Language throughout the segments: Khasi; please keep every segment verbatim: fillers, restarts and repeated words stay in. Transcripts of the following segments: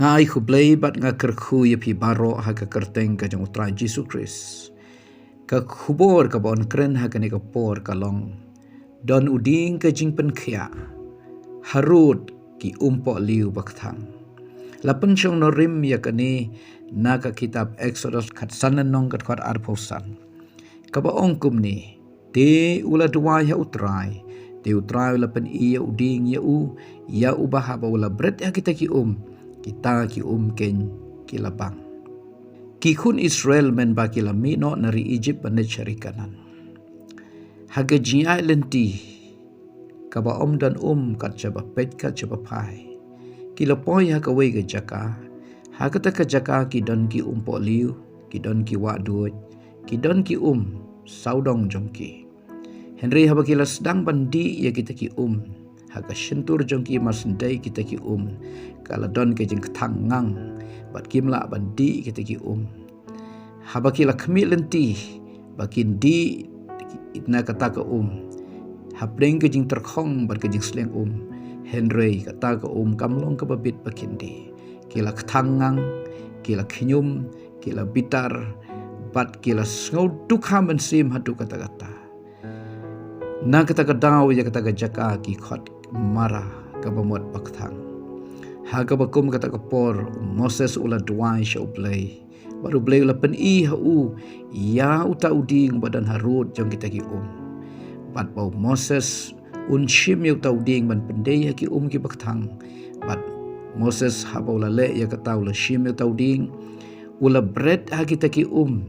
Nga ai khublei bad nga kyrkhu ïa phi baroh ha ka kyrteng ka jong U Trai Jisu Khrist. Ka khubor kaba yn kren ha kane ka por ka long: Don u dieng ka jingpynkhiah harud ki umpohliew bakthang. La pynshong nongrim ïa kane na ka kitab Exodus khatsan lynnong, ka dkhot arphew san, kaba ong kumne: Te u la duwai ha U Trai, te U Trai u la pyni ïa u dieng ïa u, ïa uba haba u la bret ha kita ki um, kita ki um keiñ ki la bang. Ki khun Israel mynba ki la mih noh na ri Egypt ban leit sha ri Kanaan, ha ka jingïaid lynti kaba ym don um kat shaba peit kat shaba phai, ki la poi ha kawei ka jaka. Ha kata ka jaka ki don ki umpohliew, ki don ki wahduid, ki don ki um sawdong jong ki. Hynrei haba ki la sdang ban dih ïa kita ki um, ha ka shyntur jong ki mar shen dei kita ki um, ka la don ka jingkthang ngang bad kim lah ban dih kita ki um. Haba ki la khmih lynti ba kin dih na kata ka um, hapdeng ka jingtyrkhong bad ka jingsliang um, hynrei kata ka um kam long kaba bit ba kin dih. Ki la kthang ngang, ki la khñium, ki la bitar, bad ki la sngew dukha mynsiem haduh katta katta. Na kata ka daw ïa kata ka jaka ki khot Mara, kaba mut bakthang. Ha kaba kum kata ka por u Moses u la duwai sha U Blei, bad U Blei u la pyni ha u ïa uta u dieng ba don harud jong kita ki um. Bad ba u Moses un shim ïa uta u dieng ban pyndei ha ki um kiba kthang. Bad Moses haba u la leh ïa kata, u la shim ïa uta u dieng, u la bret ha kita ki um,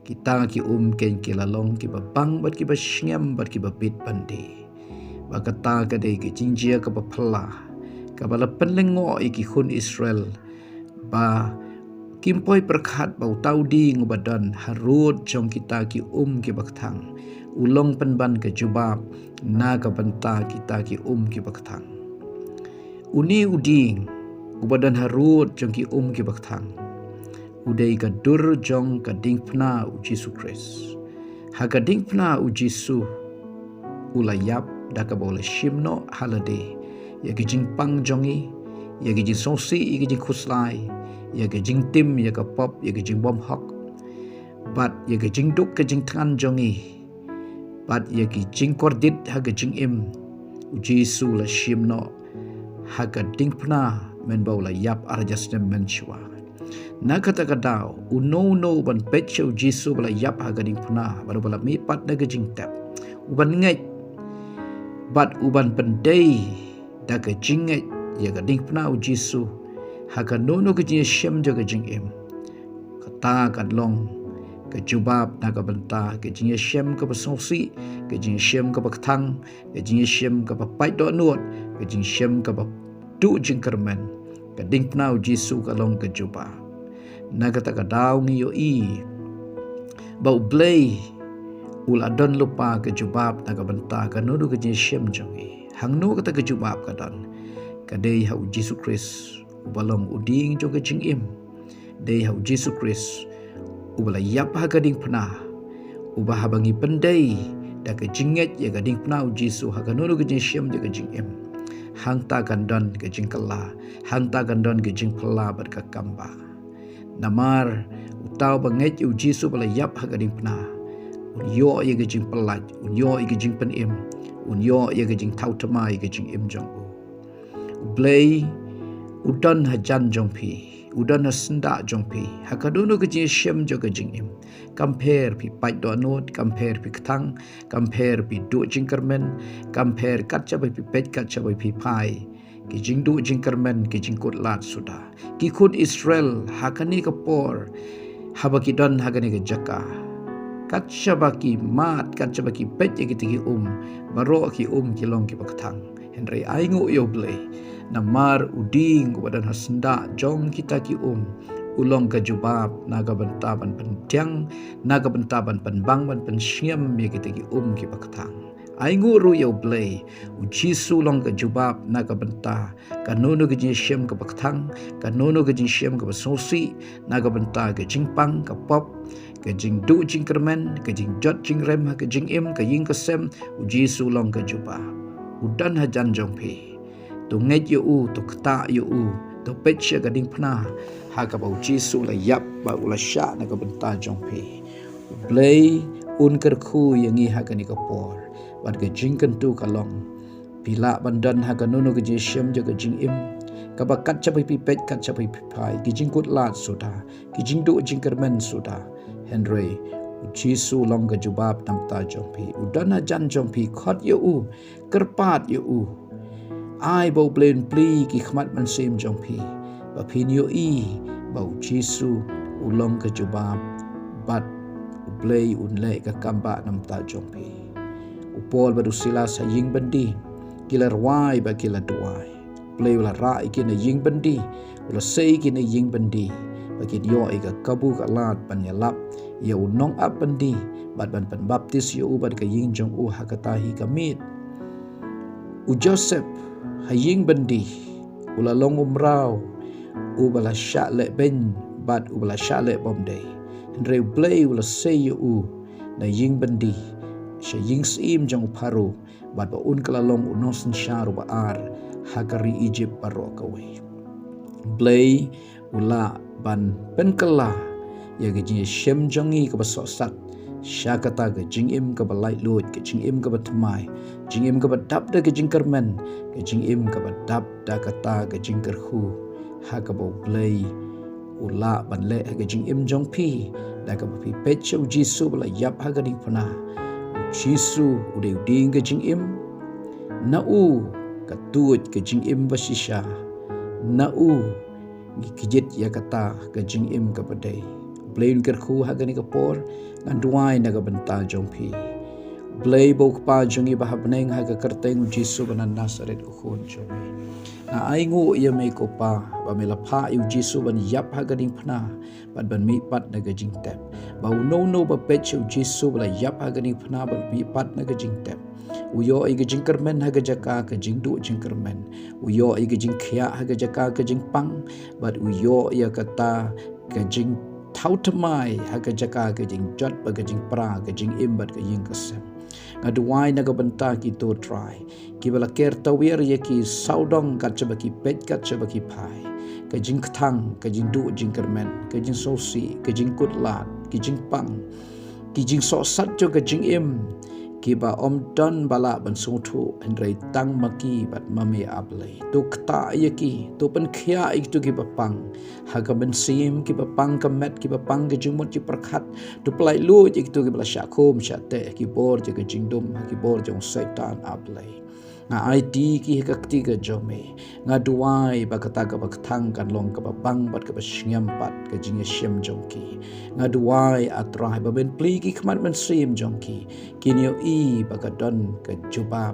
kita ki um keiñ ki la long kiba bang bad kiba shngiam bad kiba bit ban dih. Ba kata ka dei ka jingjia kaba phylla, kaba la pynlyngngoh ïa ki khun Israel, ba kim poi pyrkhat ba uta u dieng uba don harud jong kita ki um kiba kthang u long pynban ka jubab na ka bynta kita ki um kiba kthang. Une u dieng uba don harud jong ki um kiba kthang, u dei ka dur jong ka diengphna U Jisu Khrist. Ha ka diengphna U Jisu u la ïap da kaba u la shim noh ha lade ïa ka jingpang jong ngi, ïa ka jingsngewsih, ïa ka jingkhuslai, ïa ka jingtim, ïa ka pop, ïa ka jingbymhok, bad ïa ka jingduk ka jingthngan jong ngi, bad ïa ki jingkordit ha ka jingim. U Jisu u la shim noh ha ka diengphna mynba u la ïap ar hajar snem mynshuwa. Na kata ka daw, uno uno uban peit sha U Jisu ba la ïap ha ka diengphna bad uba la mihpat na ka jingtep, uban ngeit bad uban pyndei da ka jingngeit ïa ka diengphna U Jisu ha kano kano ka jingïashem jong ka jingim, kata kan long ka jubab na ka bynta ka jingïashem kaba sngewsih, ka jingïashem kaba kthang, ka jingïashem kaba pait dohnud, ka jingïashem kaba duh jingkyrmen. Ka diengphna U Jisu ka long ka jubab. Na kata ka daw ngi ïohi ba U Blei u la don lypa ka jubab na ka bynta kano kano ka jingïashem jong ngi. Hangno kata ka jubab ka don? Ka dei ha U Jisu Khrist uba long u dieng jong ka jingim. Dei ha U Jisu Khrist uba la ïap ha ka diengphna, uba haba ngi pyndei da ka jingngeit ïa ka diengphna U Jisu ha kano kano ka jingïashem jong ka jingim, hangta kan don ka jingkylla, hangta kan don ka jingphylla bad ka kambah. Namar uta uba ngeit ïa U Jisu ba la ïap ha ka diengphna, un ïoh ïa ka jingpyllait, un ïoh ïa ka jingpynim, un ïoh ïa ka jingthaw thymmai ïa ka jingim jong u. U Blei u don hajan jong phi, u don ha syndah jong phi ha kano kano ka jingïashem jong ka jingim. Kam pher phi pait dohnud, kam pher phi kthang, kam pher phi duh jingkyrmen, kam pher kat shaba phi peit, kat shaba phi phai, ki jingduh jingkyrmen ki jingkut lad suda. Ki khun Israel ha kane ka por, haba ki don ha kane ka jaka, kat shaba ki mad, kat shaba ki peit ïa kita ki um, baroh ki um ki long kiba kthang. Hynrei ainguh ïa U Blei, namar u dieng uba don ha syndah jong kita ki um u long ka jubab na ka bynta ban pyntiang, na ka bynta ban pynbang, ban pynshngiam ïa kita ki um kiba kthang. Ainguh ruh ïa U Blei, U Jisu u long ka jubab na ka bynta kano kano ka jingïashem kaba kthang, kano kano ka jingïashem kaba sngewsih, na ka bynta ka jingpang, ka pop, ka jingduh jingkyrmen, ka jingjot jingrem ha ka jingim, ka ïing ka sem. U Jisu u long ka jubab. U don hajan jong phi. To ngeit ïa u, to ktah ïa u, To peit sha ka diengphna ha kaba u Jisu u la ïap bad u la shah na ka bynta jong phi. U Blei un kyrkhu ïa ngi ha kane ka por bad ka jingkyntu ka long, phi lah ban don ha kano kano ka jingïashem jong ka jingim kaba kat shaba phi peit, kat shaba phi phai, ki jingkutlad suda, ki jingduh jingkyrmen suda. Hynrei u Jisu u long ka jubab na ka bynta jong phi. U don hajan jong phi, khot ïa u, kyrpad ïa u. Ai ba u Blei un plie ki khmat mynsiem jong phi, ba phin ïohi ba u Jisu u long ka jubab bad u Blei un leh ka kam ba na ka bynta jong phi. U Paul bad u Silas ha ïing byndi ki la rwai bad ki la duwai. U Blei u la rah ïa ki na ïing byndi, u la sei ïa ki na ïing byndi, ba kin ïoh ïa ka kabu ka lad ban ïalap ïa u nongap byndi bad ban pynbaptis ïa u bad ka ïing jong u ha kata hi ka miet. U Joseph ha ïing byndi u la long u mraw uba la shah leh beiñ bad uba la shah leh bymdei. Hynrei u Blei u la sei ïa u na ïing byndi, sha ïing syiem jong u Pharaoh, bad ba un ka la long u nongsynshar uba ar ha ka ri Egypt baroh kawei. U Blei u lah ban pynkylla ïa ka jingïashem jong ngi kaba sohsat sha kata ka jingim kaba laitluid, ka jingim kaba thymmai, jingim kaba dap da ka jingkyrmen, ka jingim kaba dap da kata ka jingkyrkhu ha kaba u Blei u lah ban leh ha ka jingim jong phi da kaba phi peit sha u Jisu ba la ïap ha ka diengphna. U Jisu u dei u dieng ka jingim. Na u ka tuid ka jingim ba shisha. Na u ngi kjit ïa kata ka jingim kaba dei. U Blei un kyrkhu ha kane ka por, ngan duwai na ka bynta jong phi. U Blei ba u Kpa jong ngi ba ha bneng, ha ka kyrteng u Jisu ba na Nasareth u Khun jong ngi, nga ainguh ïa me ko Pa ba me la phah ïa u Jisu ban ïap ha ka diengphna bad ban mihpat na ka jingtep. Ba uno uno ba peit sha u Jisu ba la ïap ha ka diengphna bad mihpat na ka jingtep, u ïoh ïa ka jingkyrmen ha ka jaka ka jingduh jingkyrmen, u ïoh ïa ka jingkhiah ha ka jaka ka jingpang, bad u ïoh ïa kata ka jingthaw thymmai ha ka jaka ka jingjot bad ka jingpra, ka jingim bad ka ïing ka sem. Nga duwai na ka bynta kito Trai kiba la ker tawiar ïa ki sawdong kat shaba ki peit, kat shaba ki phai. Ka jingkthang, ka jingduh jingkyrmen, ka jingsngewsih, ka jingkutlad, ka jingpang, ki jingsohsat jong ka jingim, kiba ym don ba lah ban sngewthuh hynrei tang ma ki bad ma me, A Blei. To ktah ïa ki, to pynkhiah ïa kito kiba pang ha ka mynsiem, kiba pang ka met, kiba pang ka jingmut jingpyrkhat. To pyllait luid ïa kito kiba la shah khum shah teh ha ki bor jong ka jingdum, ha ki bor jong u Soitan, A Blei. Nga aiti ki ha ka kti ka jong me. Nga duwai ba kata kaba kthang kan long kaba bang bad kaba shngiam pat ka jingïashem jong ki. Nga duwai, A Trai, ba men plie ki khmat mynsiem jong ki, kin ïohi ba ka don ka jubab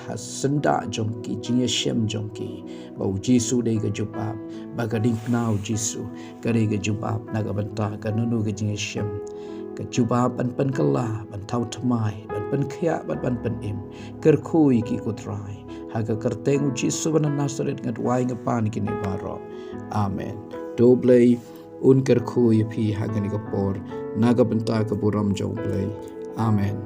ha syndah jong ki, jingïashem jong ki, ba u Jisu dei ka jubab, ba ka diengphna u Jisu ka dei ka jubab na ka bynta kano kano ka jingïashem. Ka jubab ban pynkylla, ban thaw thymmai, ban pynkhiah bad ban pynim. Kyrkhu ïa ki ko Trai. Ha ka kyrteng u Jisu ba na Nasareth nga duwai, nga pan kine baroh. Amen. To u Blei un kyrkhu ïa phi ha kane ka por na ka bynta ka burom jong u Blei. Amen.